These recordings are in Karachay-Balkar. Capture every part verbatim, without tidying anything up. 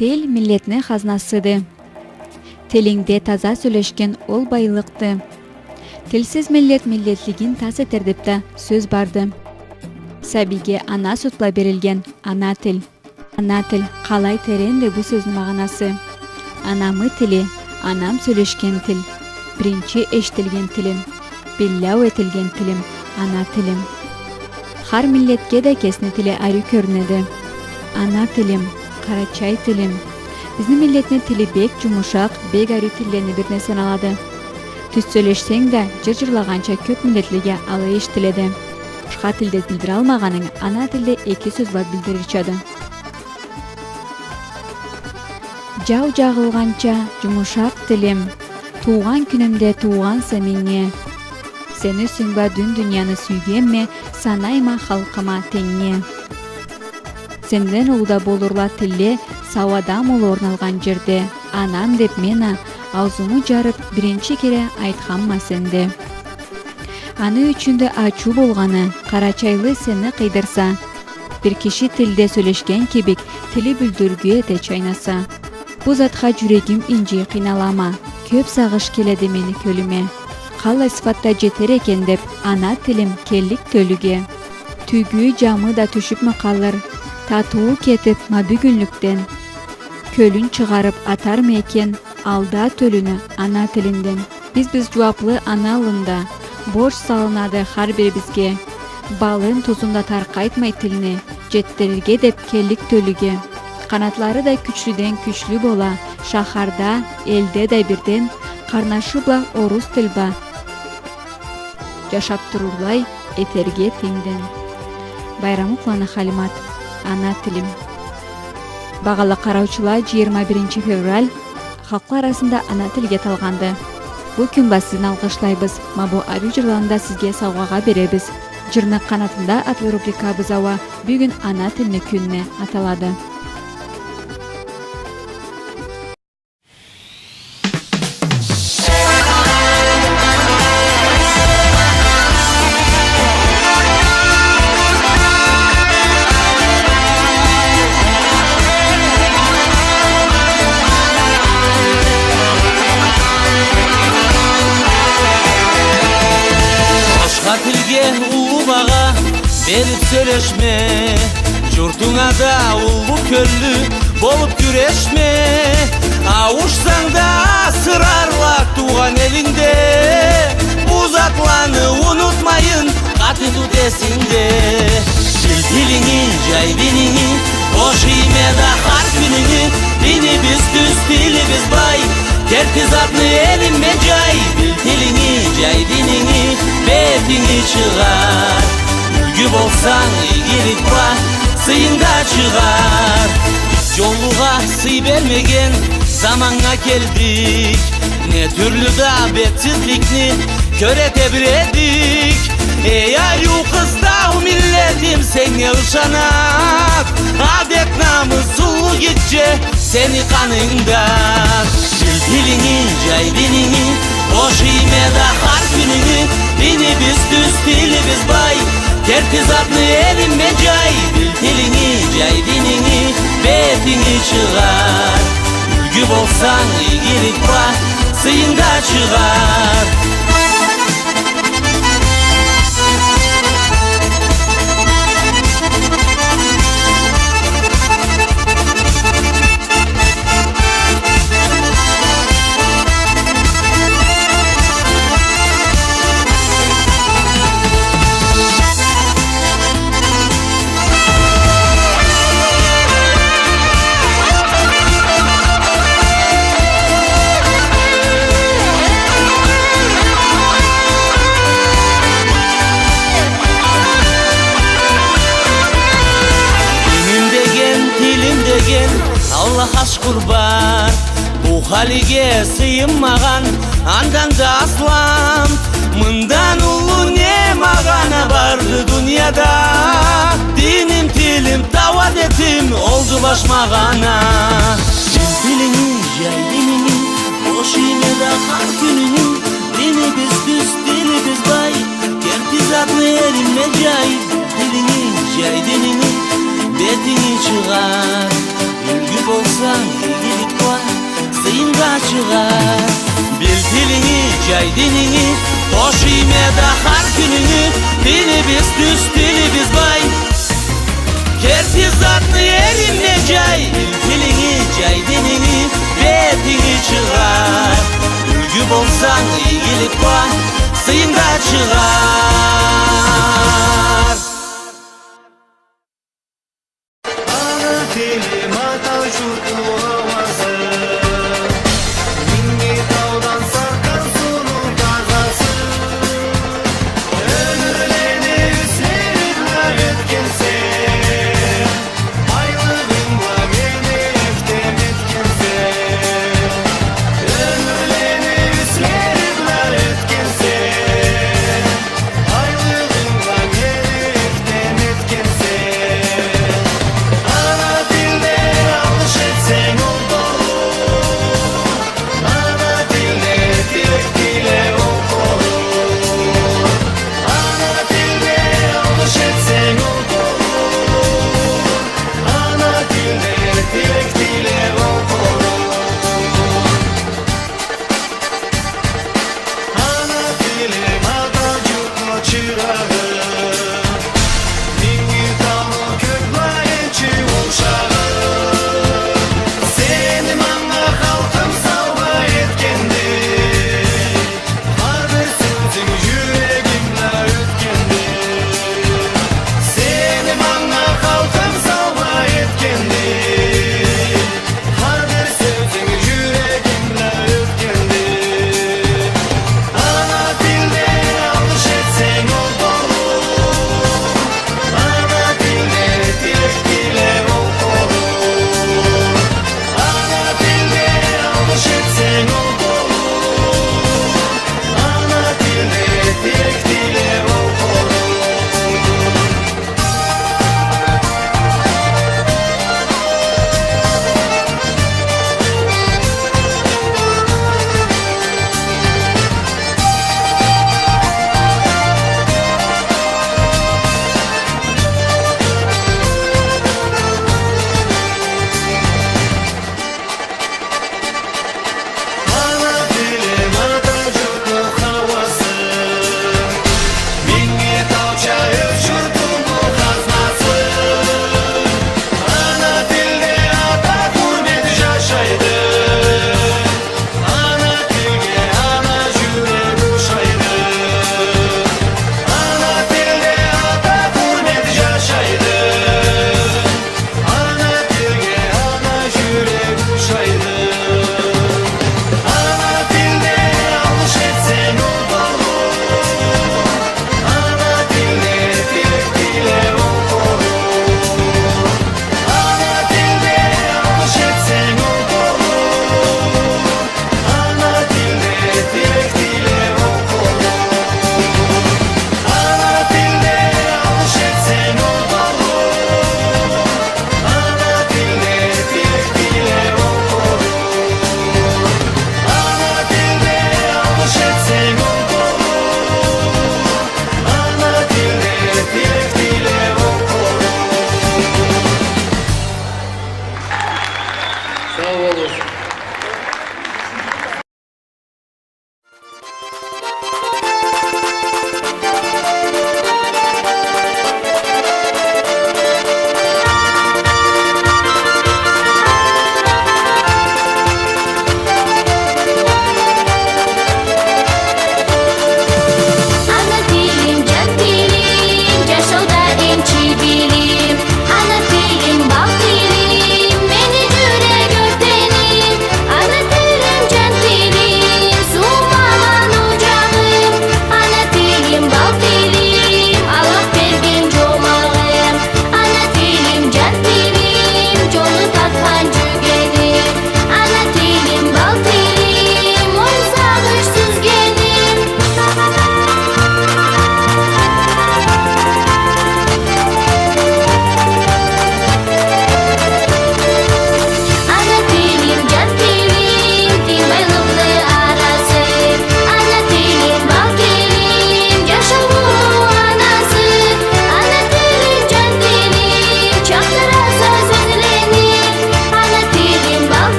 Тил миллетни хазнасыды. Тилингде таза сёлешген ол байлыкъды. Тилсиз миллет миллетлигин тас этер деп да сёз барды. Сабийге ана сют бла берилген ана тил. Ана тил, къалай теренди бу сёзню магъанасы. Анамы тили, анам сёлешген тил. Биринчи эшитилген тилим, биллау этилген тилим, ана тилим. Хар миллетге да кесини тили ариу кёрюнеди. Ана тилим, къарачай тилим. Бизни миллетни тили бек джумушакъ, бек ариу тиллени бирине саналады. Тюз сёлешсенг да, джыр джырлагъанча кёб миллетлеге алай эшитиледи. Башха тилде билдиралмагъанынг ана тилде эки сёз бла билдирирчады. Джау джагъылгъанча джумушакъ тилим, туугъан кюнюмде туугъанса меннге. Сени сюйюмю бла дюньяны сюйгенме, санайма халкъыма тенгнге. Сенден уллу да болурла тилле, сау адам улу орналгъан джерде, анам деб мен а, аузуму джарыб, биринчи кере айтханма сенде. Аны ючюн да ачыу болгъаны, къарачайлы сени къыйдырса, бир киши тилде сёлешген кибик, тили бюлдюргю эте чайнаса. Бу затха джюрегим инджи, къыйналама, кёб сагъыш келеди мени кёлюме. Къаллай сыфатда джетер экен деб ана тилим келлик тёлюге. Тюгю, джамы да тюшюбмю къалыр, татыуу кетиб ма бюгюнлюкден? Кёлюн чыгъарыб атармы экен алда тёлюню ана тилинден? Биз, биз джууаблы ана аллында, борч салынады хар бирибизге. Балын, тузун да таркъатмай тилни, джетдирирге деб келлик тёлюге. Къанатлары да кючлюден кючлю бола, шахарда, элде да бирден, къарнашы бла орус тил бла джашаб турурлай этерге тенгден. Байрамукъланы Халимат, «Ана тилим». Багъалы къараучула, джыйырма биринчи февраль халкъла арасында ана тилге аталгъанды. Бу кюн бла сизни алгъышлайбыз. Ма бу ариу джырланы да сизге саугъагъа беребиз. «Джырны къанатында» атлы рубрикабыз ауа бюгюн ана тилни кюнюне аталады. Башха тилге уллу багъа бериб сёлешме, джуртунга да уллу кёллю болуб кюрешме. Ауушсанг да асырарла туугъан элингде, бу затланы унутмайын, къаты тут эсингде. Бил тилинги, джай дининги, бош ийме да хар кюнюнгю, динибиз тюз, тилибиз бай. Керти затны элимме джай, бил тилинги, джай дининги, бетинги чыгъар. Юлгю болсанг, игилик бла сыйынг да чыгъар. Джоллугъа сый бермеген заманнга келдик. Не тюрлю да бетсизликни кёре тебредик. Эй, ариу къыстау миллетим, сеннге ышанаб, адет-намыс, уллу-гитче сени къанынгда. Бил тилинги, джай дининги, бош ийме да хар кюнюнгю, динибиз тюз, тилибиз бай. Керти затны элимме джай, бил тилинги, джай дининги, бетинги чыгъар. Юлгю болсанг, игилик бла сыйынг да чыгъар. Диним деген, тилим деген, Аллахха шукур бар. Бу халиге сыйынмагъан андан да аслам. Мындан уллу не магъана барды дунияда? Диним, тилим, тау адетим олду баш магъана. Бил тилинги, джай дининги, бош ийме да хар кюнюнгю, динибиз тюз, тилибиз бай. Керти затны элимме джай, бил тилинги, джай дининги, бетинги чыгъар. Юлгю Болсанг, игилик бла сыйынг да чыгъар. Бил тилинги, джай дининги, къошуйма да хар кюнюнгю, тилибиз тюз, тилибиз бай. Керти затны эрингде джай, бил тилинги, джай дининги, бетинги чыгъар. Юлгю болсанг, игилик бла сыйынг да чыгъар. Ана тили, матал джуртну ауазы, Минги таудан саркъгъан сууну тазасы. Ёмюрлени юслери бла ётгенсе, байлыгъынг бла мени ёктем этгенсе. Ёмюрлени юслери бла ётгенсе,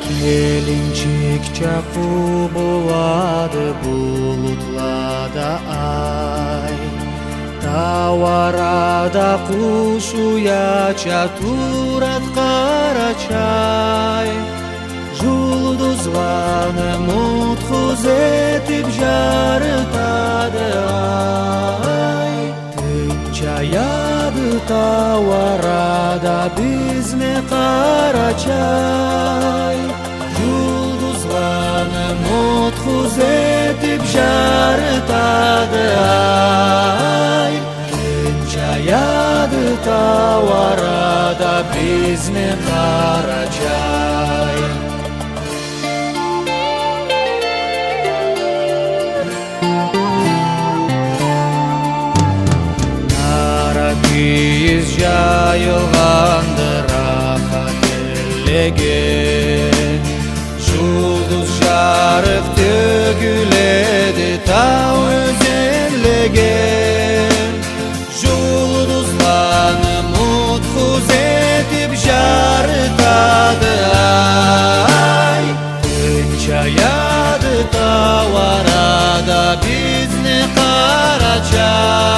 Элинчикча къубулады булутлада ай. Тау арада къуш уяча турад Къарачай. Жулдузланы мутхуз этиб жарытады ай. Тынчаяды тау арада бизни Къарачай. Жулдузланы мутхуз этиб жарытады ай. Тынчаяды тау арада бизни Къарачай. Нара кийиз жайылгъанды рахат эллеге. Жулдуз жарыкъ тёгюледи тау ёзенлеге. Жулдузланы мутхуз этиб жарытады ай. Тынчаяды тау арада бизни Къарачай.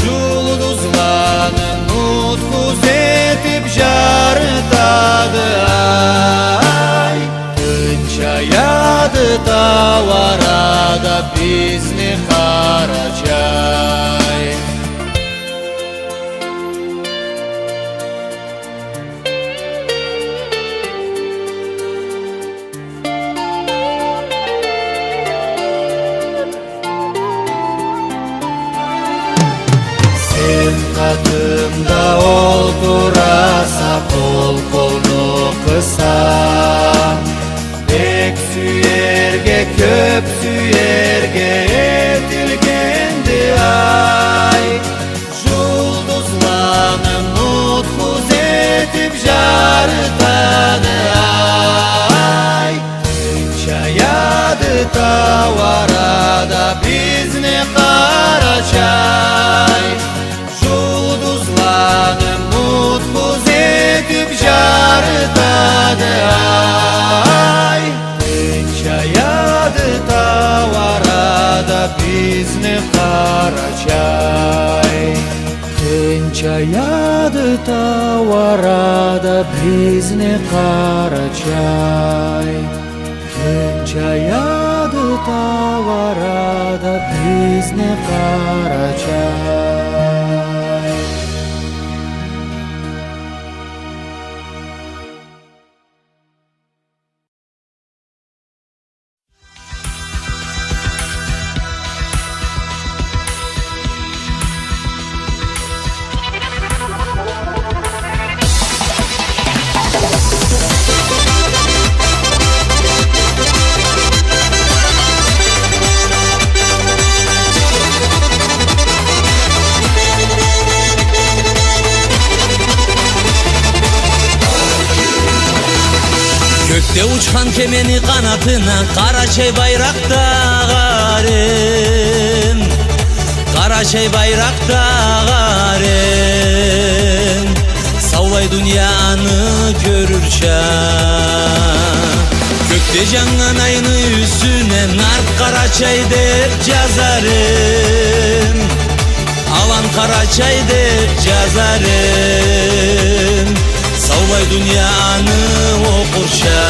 Жулдузланы мутхуз этиб жарытады ай. Тынчаяды тау арада бизни Къарачай. Сен къатымда олтураса, къол-къолну къыса. Бек сюерге, кёп сюерге этилгенди ай. Жулдузланы мутхуз этиб жарытады ай. Тынчаяды тау арада бизни Къарачай. Жулдузланы мутхуз этиб жарытады ай. Тынчаяды тау арада бизни Къарачай. Тынчаяды тау арада бизни Къарачай. Тынчаяды тау арада бизни Къарачай. Кёкде учхан кемени къанатына Къарачай байракъ тагъар эм. Къарачай байракъ тагъар эм. Саулай дунияны кёрюрча. Кёкде жаннган айны юсюне нарт Къарачай деп жазар эм. Алан Къарачай деп жазар эм, саулай дунияны окъурча.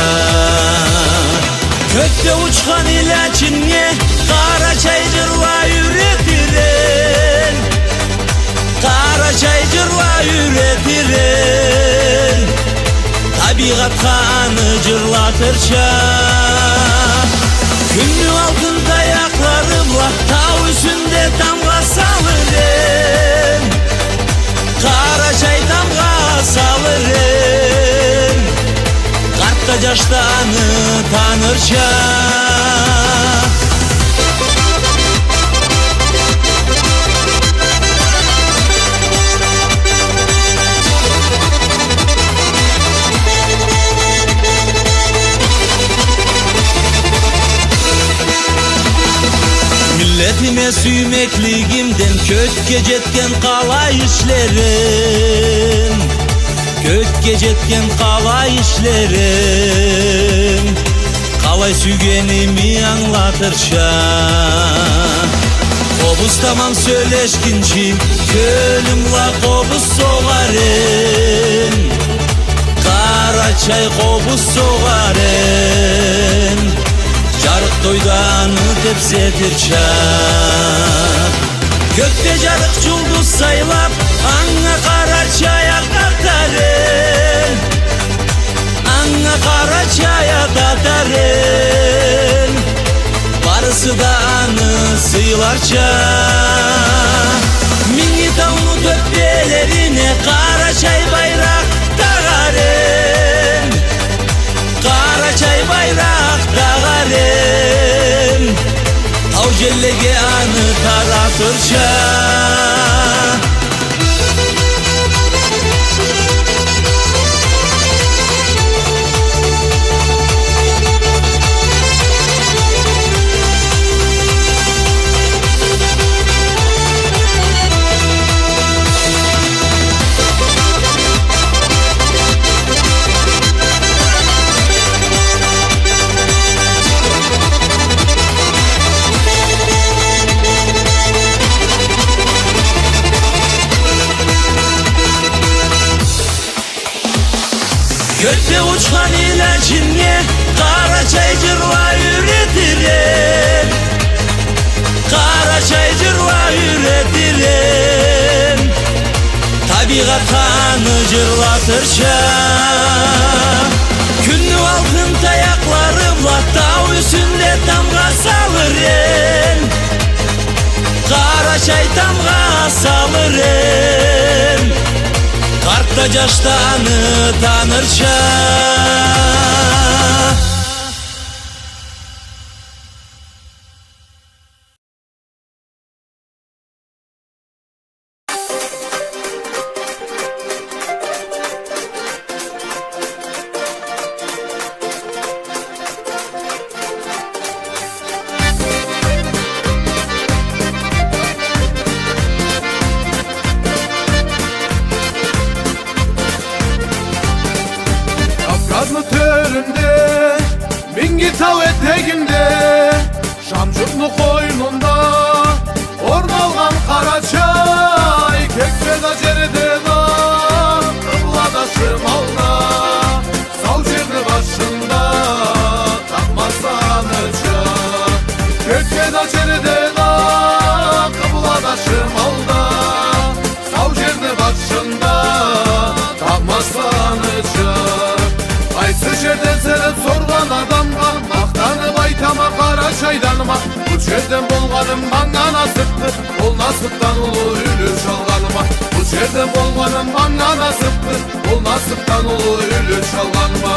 Кёкде учхан илячыннге Къарачай жырла юретир эм, Къарачай жырла юретир эм. Табийгъатха аны жырлатырча. Кюнню алтын таякълары бла тау юсюнде тамгъа салыр эм. Къарачай тамгъа салыр эм. Къарт да, жаш да аны танырча. Миллетиме сюймеклигимден кёкге жетген къалай ишлерим. Кёкге джетген къалай ишлерим, къалай сюйгеними ангылатырча. Къобуз тамам сёлешгинчи, кёлюм бла къобуз согъар эм. Къарачай къобуз согъар эм, джарыкъ тойда аны тепсетирча. Кёкде джарыкъ джулдуз сайлаб, анга къарачай акъ атар эм. Анга къарачай акъ атар эм. Барысы да аны сыйларча. Минги тауну тёппелерине къарачай байракъ тагъар эм. Къарачай байракъ тагъар эм, тау джеллеге аны таратырча. Кёкде учхан илячинге къарачай джырла юретир эм. Къарачай джырла юретир эм, табийгъатха аны джырлатырча. Кюнню алтын таякълары бла тау юсюнде тамгъа салыр эм. Къарачай тамгъа салыр эм, къарт да, джаш да аны танырча. Кавказны тёрюнде, Минги тау этегинде, Шамджукну къойнунда орун алгъан Къарачай, кёкде да, джерде да, къыбла да, шимал да, сау джерни башында тапмазса аныча. Кёкде да, джерде да, къыбла да, шимал да, сау джерни башында тапмазса аныча. Къайсы джерденсе деп соргъан адамгъа махтанып айтама Къарачайданма. Бу джерден болгъаным манга насыпды, ол насыпдан уллу юлюш алгъаныма. Бу джерден болгъаным манга насыпды, ол насыпдан уллу юлюш алгъаныма.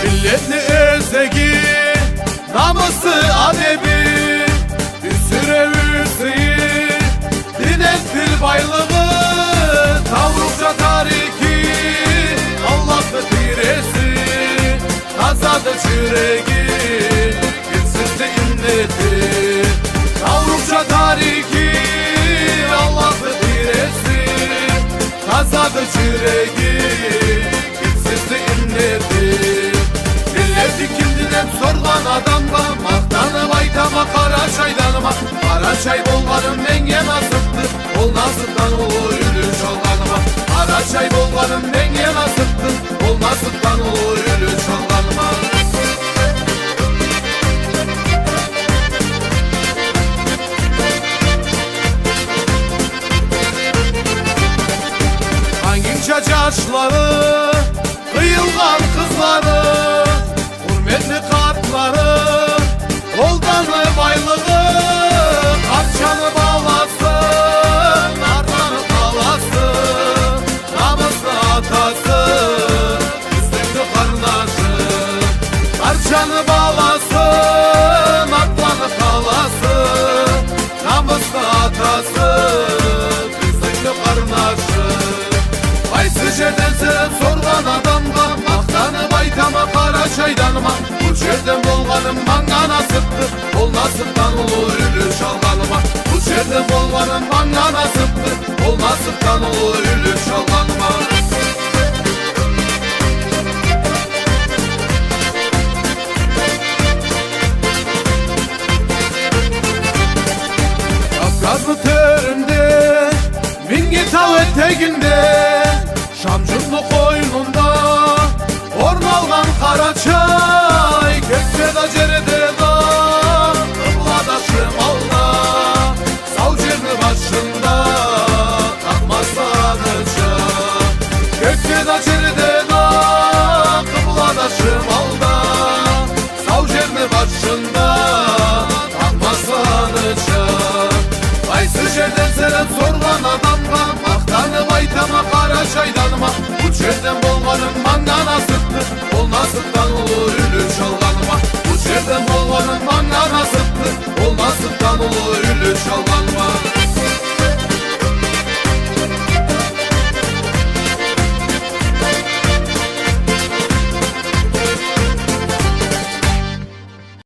Миллетни ёзеги, намысы, адеби, юсюреую сыйы, дин, тил байлыгъы, таурухча тарихи, Аллахны тийреси, тазады джюреги, кирсизди иннети. Таурухча тарихи, Аллахны тийреси, тазады джюреги, кирсизди иннети. Миллети кимди деп соргъан адамгъа махтанып айтама Къарачайданыма. Къарачай болгъаным меннге насыпды, ол насыпдан уллу юлюш алгъаныма. Къарачай болгъаным меннге насыпды, ол насыпдан уллу юлюш алгъаныма. Хангинча джашлары, къыйылгъан къызлары, хурметли къартлары, Олданы байлыгъы, Къарчаны баласы, Артланы къаласы, намыслы атасы, тюзлюкню къарнашы. Къарчаны баласы, Артланы къаласы, намыслы атасы, тюзлюкню къарнашы. Къайсы джерденсе деп соргъан адамгъа махтанып айтама Къарачайданыма. Бу джерден болгъаным манга Насыбдан уллу юлюш алгъаныма, бу жерде болгъаным манга насыбды, ол насыбдан уллу юлюш алгъаныма. Кавказны тёрюнде, Минги тау этегинде, Шамжунну къойнунда орун алгъан Къарачай, кёкде да, жерде да къыбладашым алда, сау жерни башында танымаса ныча. Кёкде да, жерде да къыбладашым алда, сау жерни башында танымаса ныча. Къайсы жерденсе деп соргъан адамгъа, махтанып айтама Къарачайданыма. Бу жерден болгъаным манга насыпды, ол насыпдан уллу юлюш алгъаныма. Бу жерден болгъаным манга насыпды, ол насыпдан уллу юлюш алгъаныма.